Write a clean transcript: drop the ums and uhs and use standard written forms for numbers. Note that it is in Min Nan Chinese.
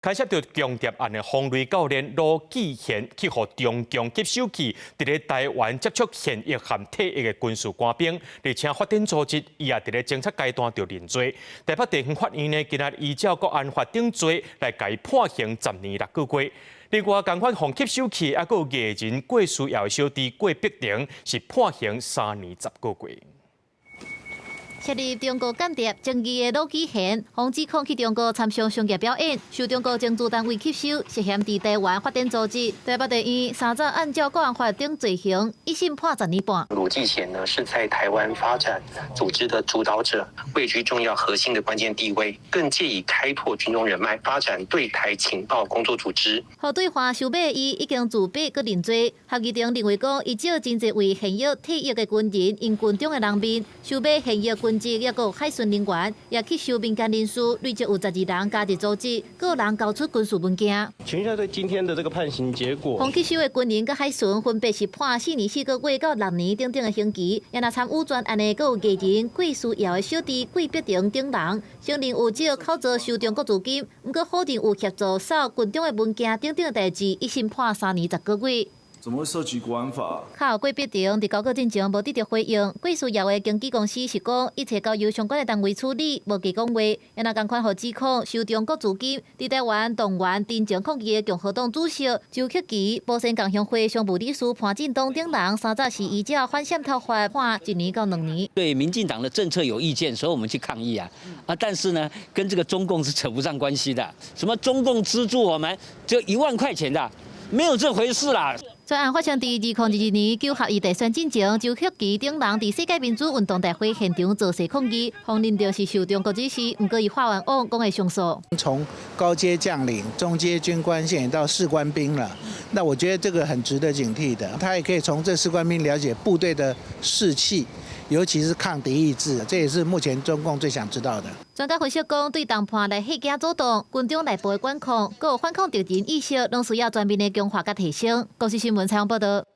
牽涉著共諜案的風雷教練盧志賢去予中共吸收去，佇咧台灣接觸現役和退役的軍事官兵，而且發展組織，伊也佇咧偵查階段就認罪。台北地方法院呢，今仔日依照國安法等罪來共伊判刑10年6個月。另外，仝款予吸收去，猶閣有藝人郭書瑤的小弟郭碧婷是判刑3年10個月。涉入中國間諜爭議的魯啟賢，予指控去中國參上商業表演，受中國情資單位吸收，涉嫌佇台灣發展組織。台北地院三早按照國安法等罪行，一審判10年半。魯繼賢呢，是在台灣發展組織的主導者，位居重要核心的關鍵地位，更借以開拓軍中人脈，發展對台情報工作組織。予對岸收買伊已經自白閣認罪，合議庭認為講，伊借真濟位現役退役的軍人，用軍中的人面收買現役軍職，抑閣有海巡人員，也吸收民間人士，累計有12人加入組織，閣有人交出軍事文件。請問一下，對今天的這個判刑結果，予吸收的軍人佮海巡分別是判4年4個月到6年等等的刑期，也若參與專案的，閣有藝人郭書瑤的小弟郭碧婷等人，承認有借口做收中國資金，毋過否認有協助掃軍中的文件等等的代誌，一審判3年10個月。怎麼會涉及國安法？較後郭碧婷佇交稿進前無得著回應，郭書瑤的經紀公司是講一切交由相關的單位處理，無加講話。也若仝款予指控收中國資金，佇台灣動員陳情抗議的共和黨主席周克琪、寶山共鄉會常務理事潘進東等人，三早是依照反滲透法判1年到2年。對民進黨的政策有意見，所以我們去抗議啊！啊，但是呢，跟這個中共是扯不上關係的。什麼中共資助我們就1萬塊錢的，沒有這回事啦。專案發生佇2022年九合一大選進前，周克琪等人佇世界民主運動大會現場造勢抗議，予認定是受中國指示，毋過伊法院往講會上訴。從高階將領、中階軍官，現在到士官兵了，那我覺得這個很值得警惕的。他也可以從這士官兵了解部隊的士氣，尤其是抗敵意志，這也是目前中共最想知道的。專家分析講，對談判來嚇驚阻擋軍中內部的管控，閣有反抗敵人意識，攏需要全面的強化佮提升。公視新聞採訪報導。